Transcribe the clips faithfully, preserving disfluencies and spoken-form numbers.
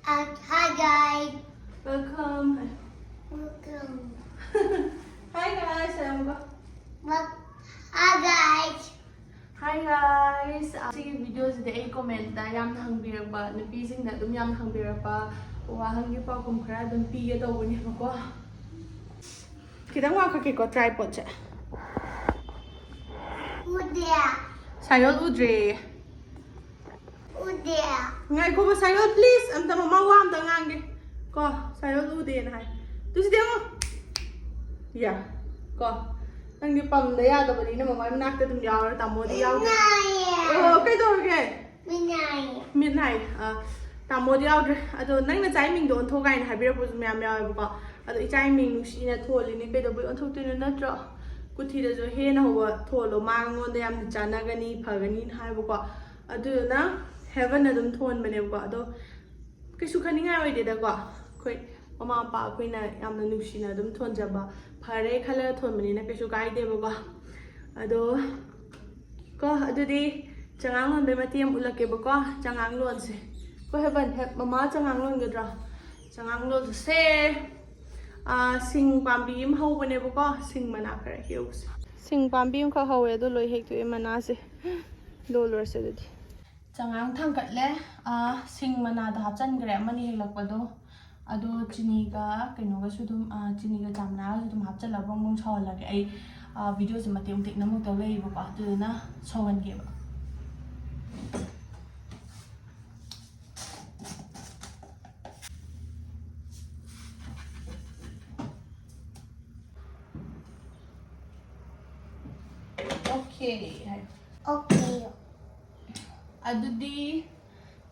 Uh, hi guys. Welcome. Welcome. Hi guys, ꯍꯥꯏꯔꯝꯃꯨꯀꯣ. Wel- hi guys. Hi guys. ꯁꯤꯒꯤ videoꯁꯤꯗ ꯑꯩ commentꯇ ꯌꯥꯝꯅ ꯍꯪꯕꯤꯔꯛꯄ, ꯅꯨꯄꯤꯁꯤꯡꯅ ꯑꯗꯨꯝ ꯌꯥꯝꯅ ꯍꯪꯕꯤꯔꯛꯄ ꯋꯥꯍꯪꯒꯤ ꯄꯥꯎꯈꯨꯝ ꯈꯔ ꯑꯗꯨꯝ ꯄꯤꯒꯦ ꯇꯧꯕꯅꯦꯕꯀꯣ꯫ ꯈꯤꯇꯪ ꯋꯥꯡꯈꯠꯀꯦꯀꯣ tripodꯁꯦ꯫ ꯎꯗꯦ꯫ ꯁꯥꯏꯌꯣꯜ ꯎꯗ꯭ꯔꯦ꯫ ꯎꯗꯦ꯫ ꯉꯥꯏꯈꯣꯕ ꯁꯥꯏꯌꯣꯜ, please, ꯑꯝꯇ ꯃꯃꯥ ꯋꯥ ꯑꯝꯇ ꯉꯥꯡꯒꯦ꯫ ꯀꯣ, ꯁꯥꯏꯌꯣꯜ ꯎꯗꯦꯅ ꯍꯥꯏ꯫ ꯇꯨꯁꯤꯗꯤ ꯌꯦꯡꯉꯣ꯫ ꯌꯥ꯫ ꯀꯣ꯫ ꯅꯪꯗꯤ ꯄꯝꯗ ꯌꯥꯗꯕꯅꯤꯅ ꯃꯃꯥꯏ ꯃꯅꯥꯛꯇ ꯑꯗꯨꯝ ꯌꯥꯎꯔꯦ, ꯇꯥꯃꯣꯗꯤ ꯌꯥꯎꯗ꯭ꯔꯦ꯫ ꯅꯥꯏꯌꯦ꯫ ꯑꯣ, ꯀꯩꯗꯧꯔꯒꯦ? ꯃꯤꯠ ꯅꯥꯏꯌꯦ꯫ ꯃꯤꯠ ꯅꯥꯏ꯫ ꯑ, ꯇꯥꯃꯣꯗꯤ ꯌꯥꯎꯗ꯭ꯔꯦ꯫ ꯑꯗꯣ ꯅꯪ ꯅꯆꯥꯏ ꯃꯤꯡꯗꯣ ꯑꯣꯟꯊꯣꯛ ꯀꯥꯏꯅ ꯍꯥꯏꯕꯤꯔꯛꯄꯁꯨ ꯃꯌꯥꯝ ꯌꯥꯎꯋꯦꯕꯀꯣ꯫ ꯑꯗꯣ ꯏꯆꯥꯏ ꯃꯤꯡ ꯅꯨꯡꯁꯤꯅ ꯊꯣꯜꯂꯤꯅꯦ, ꯀꯩꯗꯧꯕꯩ ꯑꯣꯟꯊꯣꯛꯇꯣꯏꯅꯣ ꯅꯠꯇ꯭ꯔꯣ? ꯀꯨꯊꯤꯗꯁꯨ ꯍꯦꯟꯅ ꯍꯧꯕ ꯊꯣꯜꯂꯣ, ꯃꯉꯣꯟꯗ ꯌꯥꯝꯅ ꯆꯥꯟꯅꯒꯅꯤ, ꯐꯒꯅꯤꯅ ꯍꯥꯏꯕꯀꯣ꯫ ꯑꯗꯨꯗꯨꯅ ꯍꯦꯕꯟ ꯑꯗꯨꯝ ꯊꯣꯟꯕꯅꯦꯕꯀꯣ꯫ ꯑꯗꯣ ꯀꯩꯁꯨ ꯈꯟꯅꯤꯡꯉꯥꯏ ꯑꯣꯏꯗꯦꯗꯀꯣ, ꯑꯩꯈꯣꯏ ꯃꯃꯥ ꯃꯄꯥ ꯑꯩꯈꯣꯏꯅ ꯌꯥꯝꯅ ꯅꯨꯡꯁꯤꯅ ꯑꯗꯨꯝ ꯊꯣꯟꯖꯕ, ꯐꯔꯦ ꯈꯜꯂꯒ ꯊꯣꯟꯕꯅꯤꯅ ꯀꯩꯁꯨ ꯀꯥꯏꯗꯦꯕꯀꯣ꯫ ꯑꯗꯣ ꯀꯣ, ꯑꯗꯨꯗꯤ ꯆꯉꯥꯡ ꯂꯣꯟꯕꯩ ꯃꯇꯦꯛ ꯑꯃ ꯎꯠꯂꯛꯀꯦꯕꯀꯣ꯫ ꯆꯉꯥꯡ ꯂꯣꯟꯁꯦ꯫ ꯀꯣ ꯍꯦꯕꯟ, ꯍꯦ-, ꯃꯃꯥ ꯆꯉꯥꯡ ꯂꯣꯟꯒꯗ꯭ꯔꯣ? ꯆꯉꯥꯡ ꯂꯣꯟꯁꯦ꯫ ꯑꯥ, ꯁꯤꯡ ꯄꯥꯝꯕꯤ ꯑꯃ ꯍꯧꯕꯅꯦꯕꯀꯣ, ꯁꯤꯡ ꯃꯅꯥ ꯈꯔ ꯍꯦꯛꯎꯁꯦ꯫ ꯁꯤꯡ ꯄꯥꯝꯕꯤ ꯑꯃꯈꯛ ꯍꯧꯋꯦ, ꯑꯗꯣ ꯂꯣꯏ ꯍꯦꯛꯇꯣꯛꯑꯦ ꯃꯅꯥꯁꯦ꯫ ꯂꯣꯜꯂꯨꯔꯁꯦ ꯑꯗꯨꯗꯤ꯫ ꯆꯉꯥꯡ ꯊꯥꯡꯀꯠꯂꯦ꯫ ꯑꯥ, ꯁꯤꯡ ꯃꯅꯥꯗ ꯍꯥꯞꯆꯟꯈ꯭ꯔꯦ, ꯑꯃꯅꯤ ꯍꯦꯛꯂꯛꯄꯗꯣ꯫ ꯑꯗꯣ ꯆꯤꯅꯤꯒ ꯀꯩꯅꯣꯒꯁꯨ ꯑꯗꯨꯝ, ꯑꯥ, ꯆꯤꯅꯤꯒ ꯆꯥ ꯃꯅꯥꯒꯁꯨ ꯑꯗꯨꯝ ꯍꯥꯞꯆꯜꯂꯒ ꯕ꯭ꯔꯣꯡ ꯕ꯭ꯔꯣꯡ ꯁꯧꯍꯜꯂꯒꯦ꯫ ꯑꯩ, ꯑꯥ, videoꯁꯦ ꯃꯇꯦꯛ ꯃꯇꯦꯛ ꯅꯝꯃꯛꯇꯧ ꯂꯩꯌꯦꯕꯀꯣ, ꯑꯗꯨꯗꯨꯅ ꯁꯧꯍꯟꯒꯦꯕ꯫ Okay ꯍꯥꯏ꯫ Okay. ꯑꯗꯨꯗꯤ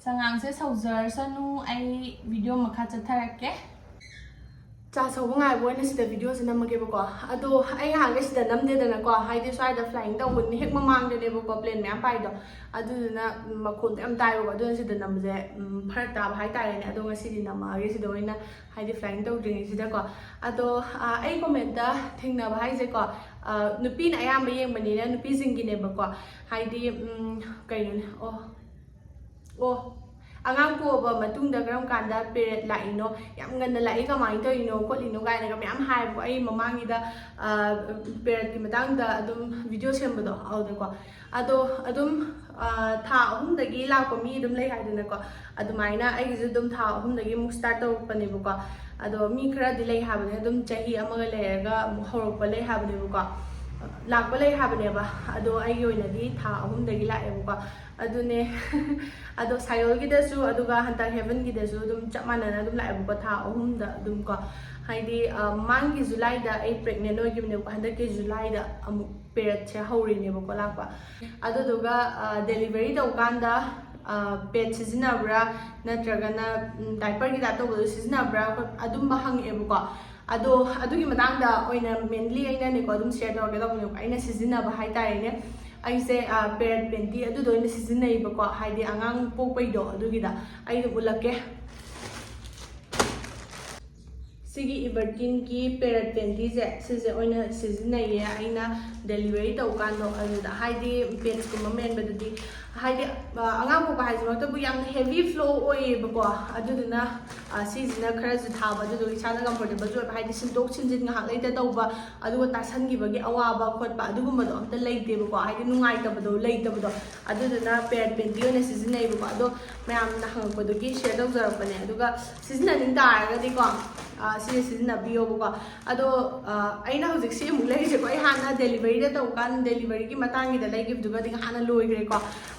ꯆꯉꯥꯡꯁꯦ ꯁꯧꯖꯔꯁꯅꯨ, ꯑꯩ video ꯃꯈꯥ ꯆꯠꯊꯔꯛꯀꯦ꯫ ꯆꯥ ꯁꯧꯕ ꯉꯥꯏꯕ ꯑꯣꯏꯅ ꯁꯤꯗ videoꯁꯦ ꯅꯝꯃꯒꯦꯕꯀꯣ꯫ ꯑꯗꯣ ꯑꯩ ꯉꯍꯥꯟꯒꯩ ꯁꯤꯗ ꯅꯝꯗꯦꯗꯅꯀꯣ, ꯍꯥꯏꯗꯤ ꯁ꯭ꯋꯥꯏꯗ flying ꯇꯧꯕꯅꯤ ꯍꯦꯛ ꯃꯃꯥꯡꯗꯅꯦꯕꯀꯣ, plane ꯃꯌꯥꯝ ꯄꯥꯏꯗꯣ꯫ ꯑꯗꯨꯗꯨꯅ ꯃꯈꯣꯟꯗꯣ ꯌꯥꯝ ꯇꯥꯏꯕꯀꯣ, ꯑꯗꯨꯅ ꯁꯤꯗ ꯅꯝꯕꯁꯦ, ꯎꯝ, ꯐꯔꯛ ꯇꯥꯕ ꯍꯥꯏꯇꯥꯔꯦꯅꯦ꯫ ꯑꯗꯣ ꯉꯁꯤꯗꯤ ꯅꯝꯃꯛꯑꯒꯦ ꯁꯤꯗ ꯑꯣꯏꯅ, ꯍꯥꯏꯗꯤ flying ꯇꯧꯗ꯭ꯔꯤꯉꯩꯁꯤꯗꯀꯣ꯫ ꯑꯗꯣ, ꯑ, ꯑꯩ commentꯇ ꯊꯦꯡꯅꯕ ꯍꯥꯏꯁꯦꯀꯣ, ꯑ, ꯅꯨꯄꯤꯅ ꯑꯌꯥꯝꯕ ꯌꯦꯡꯕꯅꯤꯅ ꯅꯨꯄꯤꯁꯤꯡꯒꯤꯅꯦꯕꯀꯣ꯫ ꯍꯥꯏꯗꯤ, ꯎꯝ, ꯀꯩꯅꯣꯅꯦ, ꯑꯣ, ꯑꯣ, ꯑꯉꯥꯡ ꯄꯣꯛꯑꯕ ꯃꯇꯨꯡꯗ ꯀꯔꯝ ꯀꯥꯟꯗ ꯄꯦꯔꯦꯠ ꯂꯥꯛꯏꯅꯣ, ꯌꯥꯝ ꯉꯟꯅ ꯂꯥꯛꯏ, ꯀꯃꯥꯏꯅ ꯇꯧꯔꯤꯅꯣ ꯈꯣꯠꯂꯤꯅꯣ ꯀꯥꯏꯅꯒ ꯃꯌꯥꯝ ꯍꯥꯏꯌꯦꯕꯀꯣ꯫ ꯑꯩ ꯃꯃꯥꯡꯒꯤꯗ ꯄꯦꯔꯦꯠꯀꯤ ꯃꯇꯥꯡꯗ ꯑꯗꯨꯝ ꯚꯤꯗꯤꯑꯣ ꯁꯦꯝꯕꯗꯣ ꯑꯗꯨꯗꯀꯣ꯫ ꯑꯗꯣ ꯑꯗꯨꯝ ꯊꯥ ꯑꯍꯨꯝꯗꯒꯤ ꯂꯥꯛꯄ ꯃꯤ ꯑꯗꯨꯝ ꯂꯩ ꯍꯥꯏꯗꯅꯀꯣ꯫ ꯑꯗꯨꯃꯥꯏꯅ ꯑꯩꯒꯤꯁꯨ ꯑꯗꯨꯝ ꯊꯥ ꯑꯍꯨꯝꯗꯒꯤ ꯑꯃꯨꯛ ꯁ꯭ꯇꯥꯔꯠ ꯇꯧꯔꯛꯄꯅꯦꯕꯀꯣ꯫ ꯑꯗꯣ ꯃꯤ ꯈꯔꯗꯤ ꯂꯩ ꯍꯥꯏꯕꯅꯦ, ꯑꯗꯨꯝ ꯆꯍꯤ ꯑꯃꯒ ꯂꯩꯔꯒ ꯑꯃꯨꯛ ꯍꯧꯔꯛꯄ ꯂꯩ ꯍꯥꯏꯕꯅꯦꯕꯀꯣ, ꯂꯥꯛꯄ ꯂꯩ ꯍꯥꯏꯕꯅꯦꯕ꯫ ꯑꯗꯣ ꯑꯩꯒꯤ ꯑꯣꯏꯅꯗꯤ ꯊꯥ ꯑꯍꯨꯝꯗꯒꯤ ꯂꯥꯛꯑꯦꯕꯀꯣ꯫ ꯑꯗꯨꯅꯦ꯫ ꯑꯗꯣ ꯁꯥꯏꯌꯣꯜꯒꯤꯗꯁꯨ ꯑꯗꯨꯒ ꯍꯟꯗꯛ ꯍꯦꯕꯟꯒꯤꯗꯁꯨ ꯑꯗꯨꯝ ꯆꯞ ꯃꯥꯟꯅꯅ ꯑꯗꯨꯝ ꯂꯥꯛꯑꯦꯕꯀꯣ, ꯊꯥ ꯑꯍꯨꯝꯗ ꯑꯗꯨꯝ ꯀꯣ꯫ ꯍꯥꯏꯗꯤ ꯃꯃꯥꯡꯒꯤ ꯖꯨꯂꯥꯏꯗ ꯑꯩ ꯄ꯭ꯔꯦꯒꯅꯦꯟ ꯑꯣꯏꯈꯤꯕꯅꯦꯕꯀꯣ, ꯍꯟꯗꯛꯀꯤ ꯖꯨꯂꯥꯏꯗ ꯑꯃꯨꯛ ꯄꯦꯔꯦꯠꯁꯦ ꯍꯧꯔꯤꯅꯦꯕꯀꯣ ꯂꯥꯛꯄ꯫ ꯑꯗꯨꯗꯨꯒ ꯗꯦꯂꯤꯚꯔꯤ ꯇꯧꯀꯥꯟꯗ ꯄꯦꯠ ꯁꯤꯖꯤꯟꯅꯕ꯭ꯔꯥ, ꯅꯠꯇ꯭ꯔꯒꯅ ꯗꯥꯏꯄꯔꯒꯤ ꯇꯥꯏꯞ ꯇꯧꯕꯗꯣ ꯁꯤꯖꯤꯟꯅꯕ꯭ꯔꯥ, ꯑꯗꯨꯝꯕ ꯍꯪꯉꯛꯑꯦꯕꯀꯣ꯫ ꯑꯗꯣ ꯑꯗꯨꯒꯤ ꯃꯇꯥꯡꯗ ꯑꯣꯏꯅ ꯃꯦꯟꯂꯤ ꯑꯩꯅꯅꯦꯀꯣ ꯑꯗꯨꯝ ꯁꯤꯌꯔ ꯇꯧꯔꯒꯦ ꯇꯧꯕꯅꯦꯕꯀꯣ꯫ ꯑꯩꯅ ꯁꯤꯖꯤꯟꯅꯕ ꯍꯥꯏꯇꯥꯔꯦꯅꯦ, ꯑꯩꯁꯦ ꯄꯦꯔꯦꯠ ꯄꯦꯟꯇꯤ ꯑꯗꯨꯗꯣ ꯑꯣꯏꯅ ꯁꯤꯖꯤꯟꯅꯩꯕꯀꯣ, ꯍꯥꯏꯗꯤ ꯑꯉꯥꯡ ꯄꯣꯛꯄꯩꯗꯣ ꯑꯗꯨꯒꯤꯗ꯫ ꯑꯩ ꯑꯗꯨꯝ ꯎꯠꯂꯛꯀꯦ꯫ ꯁꯤꯒꯤ ꯏꯕꯔꯇꯤꯟꯒꯤ ꯄꯦꯔꯦꯠ ꯄꯦꯟꯇꯤꯁꯦ ꯁꯤꯁꯦ ꯑꯣꯏꯅ ꯁꯤꯖꯤꯟꯅꯩꯌꯦ ꯑꯩꯅ ꯗꯦꯂꯤꯚꯔꯤ ꯇꯧꯀꯥꯟꯗꯣ ꯑꯗꯨꯗ꯫ ꯍꯥꯏꯗꯤ ꯄꯦꯠꯁꯀꯨꯝꯕ ꯃꯦꯟꯕꯗꯗꯤ, ꯍꯥꯏꯗꯤ ꯑꯉꯥꯡ ꯄꯣꯛꯄ ꯍꯥꯏꯁꯤꯃꯛꯇꯕꯨ ꯌꯥꯝꯅ ꯍꯦꯚꯤ ꯐ꯭ꯂꯣ ꯑꯣꯏꯌꯦꯕꯀꯣ꯫ ꯑꯗꯨꯗꯨꯅ ꯁꯤꯁꯤꯅ ꯈꯔꯁꯨ ꯊꯥꯕ, ꯑꯗꯨꯗꯨꯒ ꯏꯁꯥꯗ ꯀꯝꯐꯣꯔꯇꯦꯕꯜꯁꯨ ꯑꯣꯏꯕ, ꯍꯥꯏꯗꯤ ꯁꯤꯟꯗꯣꯛ ꯁꯤꯟꯖꯤꯟ ꯉꯥꯏꯍꯥꯛ ꯂꯩꯇ ꯇꯧꯕ, ꯑꯗꯨꯒ ꯇꯥꯁꯟꯈꯤꯕꯒꯤ ꯑꯋꯥꯕ ꯈꯣꯠꯄ ꯑꯗꯨꯒꯨꯝꯕꯗꯣ ꯑꯝꯇ ꯂꯩꯇꯦꯕꯀꯣ, ꯍꯥꯏꯗꯤ ꯅꯨꯡꯉꯥꯏꯇꯕꯗꯣ ꯂꯩꯇꯕꯗꯣ꯫ ꯑꯗꯨꯗꯨꯅ ꯄꯦꯔꯦꯠ ꯄꯦꯟꯇꯤ ꯑꯣꯏꯅ ꯁꯤꯖꯤꯟꯅꯩꯕꯀꯣ꯫ ꯑꯗꯣ ꯃꯌꯥꯝꯅ ꯍꯪꯉꯛꯄꯗꯨꯒꯤ ꯁꯤꯌꯔ ꯇꯧꯖꯔꯛꯄꯅꯦ꯫ ꯑꯗꯨꯒ ꯁꯤꯖꯤꯟꯅꯅꯤꯡ ꯇꯥꯔꯒꯗꯤꯀꯣ, ꯁꯤꯁꯦ ꯁꯤꯖꯤꯟꯅꯕꯤꯌꯣꯕꯀꯣ꯫ ꯑꯗꯣ ꯑꯩꯅ ꯍꯧꯖꯤꯛ ꯁꯤ ꯑꯃꯨꯛ ꯂꯩꯔꯤꯁꯦꯀꯣ, ꯑꯩ ꯍꯥꯟꯅ ꯗꯦꯂꯤꯚꯔꯤꯗ ꯇꯧꯀꯥꯟ, ꯗꯦꯂꯤꯚꯔꯤꯒꯤ ꯃꯇꯥꯡꯒꯤꯗ ꯂꯩꯈꯤꯕꯗꯨꯒꯗꯤ ꯍꯥꯟꯅ ꯂꯣꯏꯈ꯭ꯔꯦꯀꯣ꯫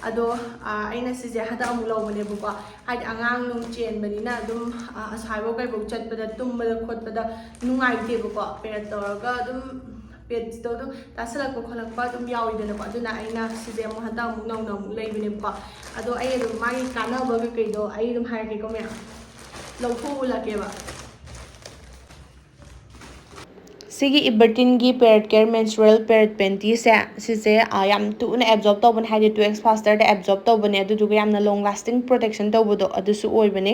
ꯑꯗꯣ ꯑꯩꯅ ꯁꯤꯁꯦ ꯍꯟꯗꯛ ꯑꯃꯨꯛ ꯂꯧꯕꯅꯦꯕꯀꯣ꯫ ꯍꯥꯏꯗꯤ ꯑꯉꯥꯡ ꯅꯨꯡ ꯆꯦꯟꯕꯅꯤꯅ ꯑꯗꯨꯝ ꯑꯁ꯭ꯋꯥꯏꯐꯥꯎ ꯀꯩꯐꯥꯎ ꯆꯠꯄꯗ, ꯇꯨꯝꯕꯗ ꯈꯣꯠꯄꯗ ꯅꯨꯡꯉꯥꯏꯇꯦꯕꯀꯣ꯫ ꯄꯦꯔꯦꯠ ꯇꯧꯔꯒ ꯑꯗꯨꯝ ꯄꯦꯠꯁꯇꯣ ꯑꯗꯨꯝ ꯇꯥꯁꯜꯂꯛꯄ ꯈꯣꯠꯂꯛꯄ ꯑꯗꯨꯝ ꯌꯥꯎꯋꯤꯗꯅꯀꯣ꯫ ꯑꯗꯨꯅ ꯑꯩꯅ ꯁꯤꯁꯦ ꯑꯃꯨꯛ ꯍꯟꯗꯛ ꯑꯃꯨꯛ ꯅꯧꯅ ꯑꯃꯨꯛ ꯂꯩꯕꯅꯦꯕꯀꯣ꯫ ꯑꯗꯣ ꯑꯩ ꯑꯗꯨꯝ ꯃꯥꯒꯤ ꯀꯥꯟꯅꯕ ꯀꯩꯀꯩꯗꯣ ꯑꯩ ꯑꯗꯨꯝ ꯍꯥꯏꯔꯛꯀꯦꯀꯣ ꯃꯌꯥꯝ꯫ ꯂꯧꯊꯣꯛꯎ ꯎꯠꯂꯛꯀꯦꯕ꯫ ꯁꯤꯒꯤ ꯏꯕꯔꯇꯤꯟꯒꯤ ꯄꯦꯔꯦꯠ ꯀꯦꯌꯔ ꯃꯦꯟꯁꯨꯔꯦꯜ ꯄꯦꯔꯦꯠ ꯄꯦꯟꯇꯤꯁꯦ, ꯁꯤꯁꯦ ꯌꯥꯝ ꯊꯨꯅ ꯑꯦꯕꯖꯣꯔꯕ ꯇꯧꯕꯅꯦ, ꯍꯥꯏꯗꯤ ꯇꯨ ꯑꯦꯛꯁ ꯐꯥꯁꯇꯔꯗ ꯑꯦꯕꯖꯣꯔꯕ ꯇꯧꯕꯅꯦ꯫ ꯑꯗꯨꯗꯨꯒ ꯌꯥꯝꯅ ꯂꯣꯡ ꯂꯥꯁꯇꯤꯡ ꯄ꯭ꯔꯣꯇꯦꯛꯁꯟ ꯇꯧꯕꯗꯣ ꯑꯗꯨꯁꯨ ꯑꯣꯏꯕꯅꯦ꯫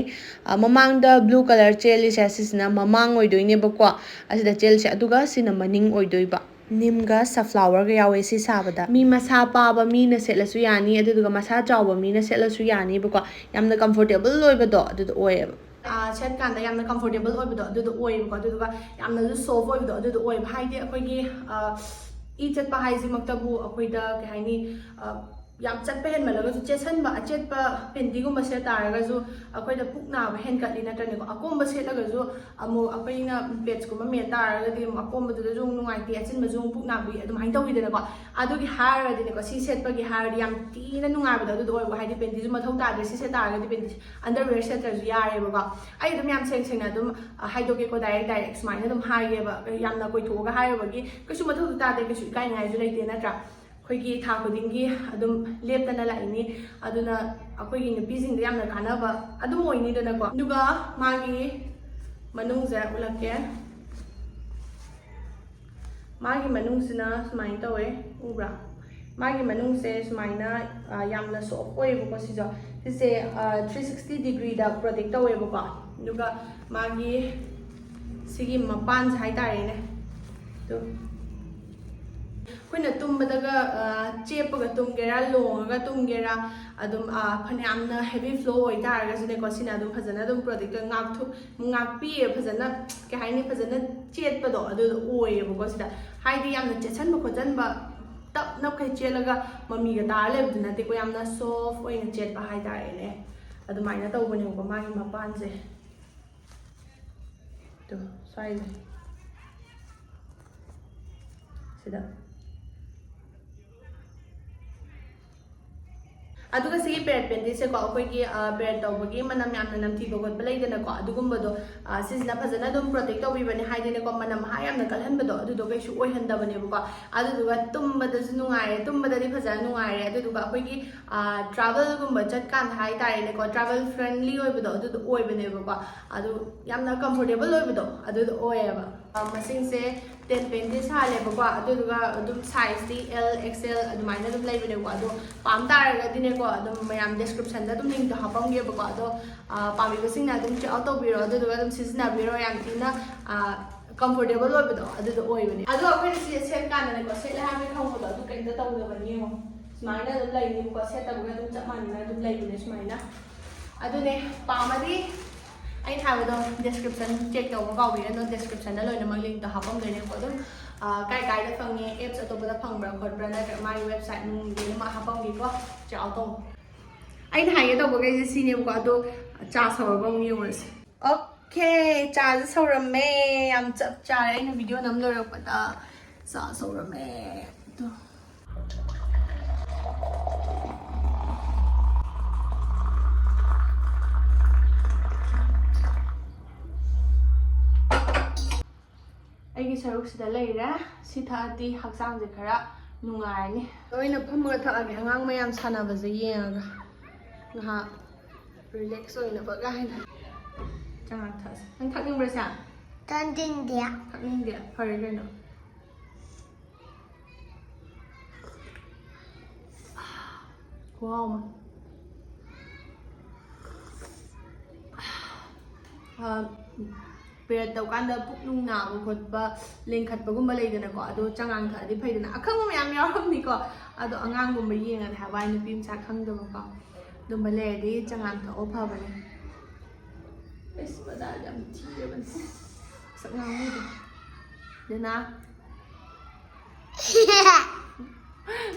ꯃꯃꯥꯡꯗ ꯕ꯭ꯂꯨ ꯀꯂꯔ ꯆꯦꯜꯂꯤꯁꯦ, ꯁꯤꯁꯤꯅ ꯃꯃꯥꯡ ꯑꯣꯏꯗꯣꯏꯅꯦꯕꯀꯣ, ꯑꯁꯤꯗ ꯆꯦꯜꯂꯤꯁꯦ, ꯑꯗꯨꯒ ꯁꯤꯅ ꯃꯅꯤꯡ ꯑꯣꯏꯗꯣꯏꯕ꯫ ꯅꯤꯝꯒ ꯁꯟꯐ꯭ꯂꯥꯋꯔꯒ ꯌꯥꯎꯋꯦ ꯁꯤ ꯁꯥꯕꯗ꯫ ꯃꯤ ꯃꯁꯥ ꯄꯥꯕ ꯃꯤꯅ ꯁꯦꯠꯂꯁꯨ ꯌꯥꯅꯤ, ꯑꯗꯨꯗꯨꯒ ꯃꯁꯥ ꯆꯥꯎꯕ ꯃꯤꯅ ꯁꯦꯠꯂꯁꯨ ꯌꯥꯅꯤꯕꯀꯣ꯫ ꯌꯥꯝꯅ ꯀꯝꯐꯣꯔꯇꯦꯕꯜ ꯑꯣꯏꯕꯗꯣ ꯑꯗꯨꯗꯣ ꯑꯣꯏꯌꯦꯕ꯫ ꯑꯥ, ꯁꯦꯠꯀꯥꯟꯗ ꯌꯥꯝꯅ ꯀꯝꯐꯣꯔꯇꯦꯕꯜ ꯑꯣꯏꯕꯗꯣ ꯑꯗꯨꯗꯣ ꯑꯣꯏꯌꯦꯕꯀꯣ꯫ ꯑꯗꯨꯗꯨꯒ ꯌꯥꯝꯅꯁꯨ ꯁꯣꯐ ꯑꯣꯏꯕꯗꯣ ꯑꯗꯨꯗꯣ ꯑꯣꯏꯌꯦꯕ꯫ ꯍꯥꯏꯗꯤ ꯑꯩꯈꯣꯏꯒꯤ, ꯑꯥ, ꯏ ꯆꯠꯄ ꯍꯥꯏꯁꯤꯃꯛꯇꯕꯨ ꯑꯩꯈꯣꯏꯗ ꯀꯩ ꯍꯥꯏꯅꯤ, ꯑꯥ, ꯌꯥꯝ ꯆꯠꯄ ꯍꯦꯟꯃꯜꯂꯒꯁꯨ, ꯆꯦꯠꯁꯟꯕ ꯑꯆꯦꯠꯄ ꯄꯦꯟꯇꯤꯒꯨꯝꯕ ꯁꯦꯠ ꯇꯥꯔꯒꯁꯨ ꯑꯩꯈꯣꯏꯗ ꯄꯨꯛ ꯅꯥꯕ ꯍꯦꯟꯒꯠꯂꯤ ꯅꯠꯇ꯭ꯔꯅꯦꯀꯣ꯫ ꯑꯀꯣꯝꯕ ꯁꯦꯠꯂꯒꯁꯨ ꯑꯃꯨꯛ ꯑꯩꯈꯣꯏꯅ ꯄꯦꯠꯁꯀꯨꯝꯕ ꯃꯦꯟ ꯇꯥꯔꯒꯗꯤ ꯑꯃꯨꯛ ꯑꯀꯣꯝꯕꯗꯨꯗꯁꯨ ꯑꯃꯨꯛ ꯅꯨꯡꯉꯥꯏꯇꯦ, ꯑꯆꯤꯟꯕꯁꯨ ꯑꯃꯨꯛ ꯄꯨꯛ ꯅꯥꯕꯤ ꯑꯗꯨꯃꯥꯏꯅ ꯇꯧꯋꯤꯗꯅꯀꯣ꯫ ꯑꯗꯨꯒꯤ ꯍꯥꯏꯔꯨꯔꯗꯤꯅꯦꯀꯣ, ꯁꯤ ꯁꯦꯠꯄꯒꯤ ꯍꯥꯏꯔꯗꯤ ꯌꯥꯝ ꯊꯤꯅ ꯅꯨꯡꯉꯥꯏꯕꯗꯣ ꯑꯗꯨꯗꯣ ꯑꯣꯏꯕ, ꯍꯥꯏꯗꯤ ꯄꯦꯟꯇꯤꯁꯨ ꯃꯊꯧ ꯇꯥꯗ꯭ꯔꯦ꯫ ꯁꯤ ꯁꯦꯠ ꯇꯥꯔꯒꯗꯤ ꯄꯦꯟꯇꯤ, ꯑꯟꯗꯔꯋꯦꯌꯔ ꯁꯦꯠꯇ꯭ꯔꯁꯨ ꯌꯥꯔꯦꯕꯀꯣ꯫ ꯑꯩ ꯑꯗꯨꯝ ꯌꯥꯝ ꯁꯦꯡ ꯁꯦꯡꯅ ꯑꯗꯨꯝ, ꯑ, ꯍꯥꯏꯗꯣꯛꯀꯦꯀꯣ, ꯗꯥꯏꯔꯦꯛ ꯗꯥꯏꯔꯦꯛ ꯁꯨꯃꯥꯏꯅ ꯑꯗꯨꯝ ꯍꯥꯏꯒꯦꯕ꯫ ꯌꯥꯝꯅ ꯀꯣꯏꯊꯣꯛꯑꯒ ꯍꯥꯏꯔꯨꯕꯒꯤ ꯀꯩꯁꯨ ꯃꯊꯧꯁꯨ ꯇꯥꯗꯦ, ꯀꯩꯁꯨ ꯏꯀꯥꯏꯅꯤꯡꯉꯥꯏꯁꯨ ꯂꯩꯇꯦ ꯅꯠꯇ꯭ꯔꯥ? ꯑꯩꯈꯣꯏꯒꯤ ꯊꯥ ꯈꯨꯗꯤꯡꯒꯤ ꯑꯗꯨꯝ ꯂꯦꯞꯇꯅ ꯂꯥꯛꯏꯅꯤ꯫ ꯑꯗꯨꯅ ꯑꯩꯈꯣꯏꯒꯤ ꯅꯨꯄꯤꯁꯤꯡꯗ ꯌꯥꯝꯅ ꯀꯥꯟꯅꯕ ꯑꯗꯨꯝ ꯑꯣꯏꯅꯤꯗꯅꯀꯣ꯫ ꯑꯗꯨꯒ ꯃꯥꯒꯤ ꯃꯅꯨꯡꯁꯦ ꯎꯠꯂꯛꯀꯦ꯫ ꯃꯥꯒꯤ ꯃꯅꯨꯡꯁꯤꯅ ꯁꯨꯃꯥꯏꯅ ꯇꯧꯋꯦ, ꯎꯕ꯭ꯔꯥ? ꯃꯥꯒꯤ ꯃꯅꯨꯡꯁꯦ ꯁꯨꯃꯥꯏꯅ, ꯑ, ꯌꯥꯝꯅ ꯁꯣꯐ ꯑꯣꯏꯌꯦꯕꯀꯣ꯫ ꯁꯤꯁꯨ, ꯁꯤꯁꯦ, ꯑ, ꯊ꯭ꯔꯤ ꯁꯤꯛꯁꯇꯤ ꯗꯤꯒ꯭ꯔꯤꯗ ꯄ꯭ꯔꯣꯇꯦꯛ ꯇꯧꯋꯦꯕꯀꯣ꯫ ꯑꯗꯨꯒ ꯃꯥꯒꯤ ꯁꯤꯒꯤ ꯃꯄꯥꯟꯁꯦ ꯍꯥꯏꯇꯥꯔꯦꯅꯦ, ꯑꯗꯨ ꯑꯩꯈꯣꯏꯅ ꯇꯨꯝꯕꯗꯒ, ꯑ, ꯆꯦꯞꯄꯒ ꯇꯨꯝꯒꯦꯔꯥ, ꯂꯣꯡꯉꯒ ꯇꯨꯝꯒꯦꯔꯥ, ꯑꯗꯨꯝ, ꯑ, ꯐꯅꯌꯥꯝꯅ ꯍꯦꯚꯤ ꯐ꯭ꯂꯣ ꯑꯣꯏꯇꯥꯔꯒꯁꯨꯅꯦꯀꯣ, ꯁꯤꯅ ꯑꯗꯨꯝ ꯐꯖꯅ ꯑꯗꯨꯝ ꯄ꯭ꯔꯣꯇꯦꯛꯇ ꯉꯥꯛꯊꯣꯛ-, ꯉꯥꯛꯄꯤꯌꯦ꯫ ꯐꯖꯅ, ꯀꯩ ꯍꯥꯏꯅꯤ, ꯐꯖꯅ ꯆꯦꯠꯄꯗꯣ ꯑꯗꯨꯗꯣ ꯑꯣꯏꯌꯦꯕꯀꯣ꯫ ꯁꯤꯗ ꯍꯥꯏꯗꯤ ꯌꯥꯝꯅ ꯆꯦꯠꯁꯟꯕ ꯈꯣꯠꯆꯟꯕ, ꯇꯞꯅ ꯈꯩ ꯆꯦꯠꯂꯒ ꯃꯃꯤꯒ ꯇꯥꯔ ꯂꯩꯕꯗꯨ ꯅꯠꯇꯦꯀꯣ, ꯌꯥꯝꯅ ꯁꯣꯐ ꯑꯣꯏꯅ ꯆꯦꯠꯄ ꯍꯥꯏꯇꯥꯔꯦꯅꯦ꯫ ꯑꯗꯨꯃꯥꯏꯅ ꯇꯧꯕꯅꯦꯕꯀꯣ ꯃꯥꯒꯤ ꯃꯄꯥꯟꯁꯦ꯫ ꯇꯨ, ꯁ꯭ꯋꯥꯏꯁꯦ꯫ ꯁꯤꯗ꯫ ꯑꯗꯨꯒ ꯁꯤꯒꯤ ꯄꯦꯔꯦꯠ ꯄꯦꯟꯇꯤꯁꯦꯀꯣ, ꯑꯩꯈꯣꯏꯒꯤ, ꯑ, ꯄꯦꯔꯦꯠ ꯇꯧꯕꯒꯤ ꯃꯅꯝ ꯌꯥꯝꯅ ꯅꯝꯊꯤꯕ ꯈꯣꯠꯄ ꯂꯩꯗꯅꯀꯣ, ꯑꯗꯨꯒꯨꯝꯕꯗꯣ, ꯑ, ꯁꯤꯁꯤꯅ ꯐꯖꯅ ꯑꯗꯨꯝ ꯄ꯭ꯔꯣꯇꯦꯛ ꯇꯧꯕꯤꯕꯅꯦ꯫ ꯍꯥꯏꯗꯤꯅꯦꯀꯣ, ꯃꯅꯝ ꯃꯍꯥ ꯌꯥꯝꯅ ꯀꯜꯍꯟꯕꯗꯣ ꯑꯗꯨꯗꯣ ꯀꯩꯁꯨ ꯑꯣꯏꯍꯟꯗꯕꯅꯦꯕꯀꯣ꯫ ꯑꯗꯨꯗꯨꯒ ꯇꯨꯝꯕꯗꯁꯨ ꯅꯨꯡꯉꯥꯏꯔꯦ, ꯇꯨꯝꯕꯗꯗꯤ ꯐꯖꯅ ꯅꯨꯡꯉꯥꯏꯔꯦ꯫ ꯑꯗꯨꯗꯨꯒ ꯑꯩꯈꯣꯏꯒꯤ, ꯑ, ꯇ꯭ꯔꯥꯚꯦꯜꯒꯨꯝꯕ ꯆꯠꯀꯥꯟꯗ ꯍꯥꯏꯇꯥꯔꯦꯅꯦꯀꯣ, ꯇ꯭ꯔꯥꯚꯦꯜ ꯐ꯭ꯔꯦꯟꯂꯤ ꯑꯣꯏꯕꯗꯣ ꯑꯗꯨꯗꯣ ꯑꯣꯏꯕꯅꯦꯕꯀꯣ꯫ ꯑꯗꯨ ꯌꯥꯝꯅ ꯀꯝꯐꯣꯔꯇꯦꯕꯜ ꯑꯣꯏꯕꯗꯣ ꯑꯗꯨꯗꯣ ꯑꯣꯏꯌꯦꯕ꯫ ꯑ, ꯃꯁꯤꯡꯁꯦ ꯇꯦꯟ ꯄꯦꯟꯇꯤꯁ ꯍꯥꯜꯂꯦꯕꯀꯣ꯫ ꯑꯗꯨꯗꯨꯒ ꯑꯗꯨꯝ ꯁꯥꯏꯖꯇꯤ ꯑꯦꯜ, ꯑꯦꯛꯁ ꯑꯦꯜ ꯑꯗꯨꯃꯥꯏꯅ ꯑꯗꯨꯝ ꯂꯩꯕꯅꯦꯀꯣ꯫ ꯑꯗꯣ ꯄꯥꯝ ꯇꯥꯔꯒꯗꯤꯅꯦꯀꯣ, ꯑꯗꯨꯝ ꯃꯌꯥꯝ ꯗꯦꯁꯀ꯭ꯔꯤꯞꯁꯟꯗ ꯑꯗꯨꯝ ꯂꯤꯡꯛꯇꯣ ꯍꯥꯞꯄꯝꯒꯦꯕꯀꯣ꯫ ꯑꯗꯣ, ꯑ, ꯄꯥꯝꯕꯤꯕꯁꯤꯡꯅ ꯑꯗꯨꯝ ꯆꯦꯛ ꯑꯥꯎꯠ ꯇꯧꯕꯤꯔꯣ, ꯑꯗꯨꯗꯨꯒ ꯑꯗꯨꯝ ꯁꯤꯖꯤꯟꯅꯕꯤꯔꯣ꯫ ꯌꯥꯝ ꯊꯤꯅ, ꯑ, ꯀꯝꯐꯣꯔꯇꯦꯕꯜ ꯑꯣꯏꯕꯗꯣ ꯑꯗꯨꯗꯣ ꯑꯣꯏꯕꯅꯦ꯫ ꯑꯗꯣ ꯑꯩꯈꯣꯏꯅ ꯁꯤꯁꯦ ꯁꯦꯠꯀꯥꯟꯗꯅꯦꯀꯣ, ꯁꯦꯠꯂꯦ ꯍꯥꯏꯕꯒꯤ ꯈꯪꯕꯗꯣ ꯑꯗꯨ ꯀꯩꯝꯇ ꯇꯧꯗꯕꯅꯤ꯫ ꯌꯦꯡꯉꯣ, ꯁꯨꯃꯥꯏꯅ ꯑꯗꯨꯝ ꯂꯩꯅꯤꯕꯀꯣ, ꯁꯦꯠꯇꯕꯒ ꯑꯗꯨꯝ ꯆꯞ ꯃꯥꯟꯅꯅ ꯑꯗꯨꯝ ꯂꯩꯕꯅꯦ ꯁꯨꯃꯥꯏꯅ꯫ ꯑꯗꯨꯅꯦ, ꯄꯥꯝꯃꯗꯤ ꯑꯩꯅ ꯍꯥꯏꯕꯗꯣ description check ꯇꯧꯕ ꯀꯥꯎꯕꯤꯔꯅꯨ, descriptionꯗ ꯂꯣꯏꯅꯃꯛ linkꯇꯣ ꯍꯥꯞꯄꯝꯗꯣꯏꯅꯦꯀꯣ꯫ ꯑꯗꯨꯝ ꯑ, ꯀꯥꯏ ꯀꯥꯏꯗ ꯐꯪꯉꯦ, apps ꯑꯇꯣꯞꯄꯗ ꯐꯪꯕ꯭ꯔꯥ ꯈꯣꯠꯄ꯭ꯔꯥ, ꯅꯠꯇ꯭ꯔꯒ ꯃꯥꯒꯤ website ꯅꯨꯡ ꯂꯣꯏꯅꯃꯛ ꯍꯥꯞꯄꯝꯒꯦꯀꯣ꯫ ꯆꯦꯛ ꯑꯥꯎꯠ ꯇꯧ꯫ ꯑꯩꯅ ꯍꯥꯏꯒꯦ ꯇꯧꯕꯈꯩꯁꯦ ꯁꯤꯅꯦꯕꯀꯣ, ꯑꯗꯣ ꯆꯥ ꯁꯧꯔꯒ ꯑꯃꯨꯛ ꯌꯦꯡꯉꯨꯔꯁꯦ꯫ ꯑꯣꯀꯦ, ꯆꯥꯁꯦ ꯁꯧꯔꯝꯃꯦ꯫ ꯌꯥꯝ ꯆꯞ ꯆꯥꯔꯦ, ꯑꯩꯅ ꯚꯤꯗꯤꯑꯣ ꯅꯝ ꯂꯣꯏꯔꯛꯄꯗ ꯆꯥ ꯁꯧꯔꯝꯃꯦ꯫ ꯑꯗꯣ ꯑꯩꯒꯤ ꯁꯔꯨꯛꯁꯤꯗ ꯂꯩꯔꯦ꯫ ꯁꯤ ꯊꯛꯑꯗꯤ ꯍꯛꯆꯥꯡꯁꯦ ꯈꯔ ꯅꯨꯡꯉꯥꯏꯔꯅꯤ꯫ ꯑꯣꯏꯅ ꯐꯝꯃꯒ ꯊꯛꯑꯒꯦ, ꯑꯉꯥꯡ ꯃꯌꯥꯝ ꯁꯥꯟꯅꯕꯁꯦ ꯌꯦꯡꯉꯒ ꯉꯥꯏꯍꯥꯛ relax ꯑꯣꯏꯅꯕ ꯀꯥꯏꯅ꯫ ꯆꯉꯥꯡ ꯊꯛꯑꯁꯦ꯫ ꯅꯪ ꯊꯛꯅꯤꯡꯕ꯭ꯔꯥ ꯁꯦ? ꯊꯛꯅꯤꯡꯗꯦ꯫ ꯊꯛꯅꯤꯡꯗꯦ? ꯐꯔꯦ ꯀꯩꯅꯣ꯫ ꯈꯨꯍꯥꯎ ꯑꯃ꯫ ꯑ, period ꯇꯧꯀꯥꯟꯗ ꯄꯨꯛ ꯅꯨꯡ ꯅꯥꯕ ꯈꯣꯠꯄ, ꯂꯦꯡꯈꯠꯄꯒꯨꯝꯕ ꯂꯩꯗꯅꯀꯣ, ꯑꯗꯣ ꯆꯉꯥꯡ ꯊꯛꯑꯗꯤ ꯐꯩꯗꯅ꯫ ꯑꯈꯪꯕ ꯃꯌꯥꯝ ꯌꯥꯎꯔꯝꯅꯤꯀꯣ, ꯑꯗꯣ ꯑꯉꯥꯡꯒꯨꯝꯕ ꯌꯦꯡꯉꯗꯤ ꯍꯥꯏꯕ ꯋꯥꯅꯤ, ꯅꯨꯄꯤ ꯃꯆꯥ ꯈꯪꯗꯕꯀꯣ, ꯑꯗꯨꯝꯕ ꯂꯩꯔꯗꯤ ꯆꯉꯥꯡ ꯊꯛꯑꯣ, ꯐꯕꯅꯦ꯫ ꯑꯁ, ꯃꯗꯥꯗꯤ ꯌꯥꯝ ꯊꯤꯔꯕꯅꯦ꯫ ꯃꯁꯛ ꯉꯥꯡꯉꯤꯗꯣ꯫ ꯗꯅꯥ꯫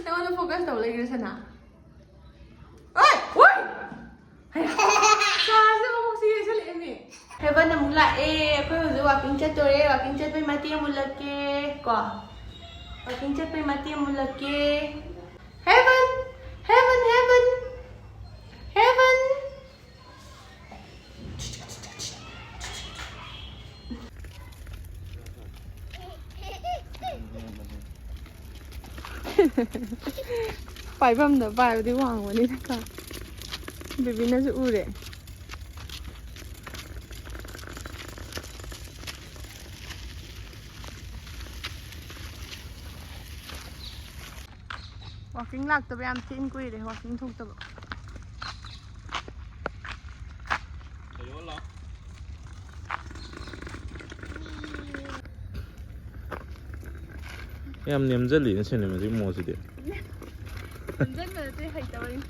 ꯅꯉꯣꯟꯗ focus ꯇꯧ ꯂꯩꯈ꯭ꯔꯦ, ꯁꯅꯥ꯫ ꯑꯣꯏ! ꯑꯣꯏ! ꯍꯩ! ꯆꯥꯁꯦ ꯃꯕꯣꯛꯁꯦ ꯌꯦꯡꯁꯜꯂꯛꯑꯦꯃꯤ꯫ ꯍꯦꯕꯟ ꯑꯃꯨꯛ ꯂꯥꯛꯑꯦ꯫ ꯑꯩꯈꯣꯏ ꯍꯧꯖꯤꯛ walking ꯆꯠꯇꯣꯔꯦ꯫ Walking ꯆꯠꯄꯩ ꯃꯇꯦꯛ ꯑꯃ ꯎꯠꯂꯛꯀꯦ꯫ ꯀꯣ? Walking ꯆꯠꯄꯩ ꯃꯇꯦꯛ ꯑꯃ ꯎꯠꯂꯛꯀꯦ꯫ ꯍꯦꯕꯟ! ꯍꯦꯕꯟ! ꯍꯦꯕꯟ! ꯍꯦꯕꯟ! ꯄꯥꯏꯐꯝꯗ ꯄꯥꯏꯕꯗꯤ ꯋꯥꯡꯕꯅꯤꯅꯀꯣ꯫ ꯕꯦꯕꯤꯅꯁꯨ ꯎꯔꯦ꯫ Walking ꯂꯥꯛꯇꯕ ꯌꯥꯝ ꯊꯤꯅ ꯀꯨꯏꯔꯦ, walking ꯊꯣꯛꯇꯕ꯫ ꯌꯥꯝ ꯅꯦꯝꯖꯜꯂꯤꯅ ꯁꯤꯅꯦꯃꯥꯁꯤꯒꯤ ꯃꯑꯣꯡꯁꯤꯗꯤ꯫ ꯅꯝꯖꯟꯕ ꯅꯠꯇꯦ, ꯍꯩꯇꯕꯩꯅꯤ꯫